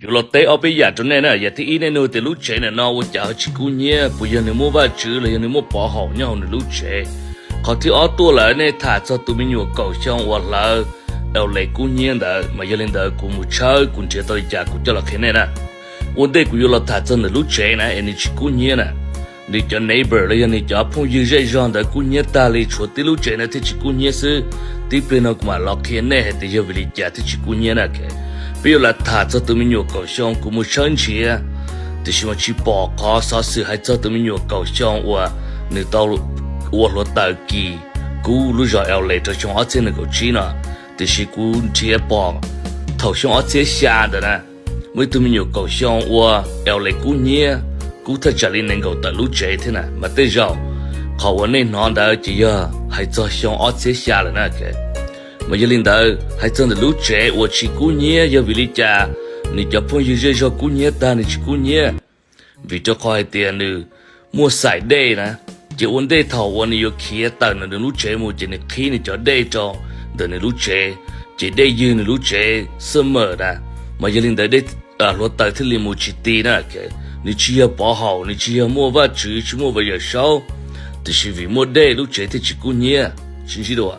Yuav los teb ob peb yam rau nej na. Yam thib ib, nej nug tias lub tsev ntawm no ua cas ho tsis kub hnyiab, puas yog nws muaj Vajtswv los yog nws muaj pov haum nyob hauv nws lub tsev? Qhov thib ob tuaj lawm, nej tham txog tus me nyuam kaum xyoo uas hlawv L A kub hnyiab ntawd, mas yog li ntawd kuv mus tshawb kuv nrhiav tau li cas kuv coj los qhia nej na. Ua ntej kuv yuav los tham txog ntawm lub tsev na es nws tsis kub hnyiab na, nws cov neighbor los yog nws cov phooj ywg zej zog ntawd kub hnyiab tag li, tshuav tib lub tsev ntawd thiaj tsis kub hnyiab xwb. Tib pliag no kuv mam los qhia nej hais tias yog vim li cas thiaj tsis kub hnyiab na. Peb yuav los tham txog tus me nyuam kaum xyoo kuv mus tshawb nrhiav, tiam sis mas tsis pom qhov xov xwm hais txog tus me nyuam kaum xyoo uas nws tau ua hluav taws kis kub lub zos L A rau xyoo ob txhiab nees nkaum tsib no. Tiam sis kuv nrhiav pom thaum xyoo ob txhiab xya ntawd na, muaj ib tug me nyuam kaum xyoo ua L A kub hnyiab, kub thaj tsam li nees nkaum tawm lub tsev thiab na. Mas tej zaum qhov uas nej hnov ntawd ces yog hais txog xyoo ob txhiab xya lawm na. Mas yog li ntawd, hais txog ntawm lub tsev uas tsis kub hnyiab yog vim li cas nws cov phooj ywg zej zog kub hnyiab tag nws tsis kub hnyiab? Vim rau qhov hais tias nws muaj xaim dej na, ces ua ntej thaum uas nws yuav khiav tawm ntawm nws lub tsev mus ces nws qhib nws cov dej rau ntawm nws lub tsev, ces dej ywg nws lub tsev xwb mas na. Mas yog li ntawd dej, hluav taws thiaj li mus tsis ti na. Nws tsis yog pov haum, nws tsis yog muaj Vajtswv, tsis muaj Vaj Yawm Saub, tiam sis vim muaj dej lub tsev thiaj tsis kub hnyiab, sib ntsib dua.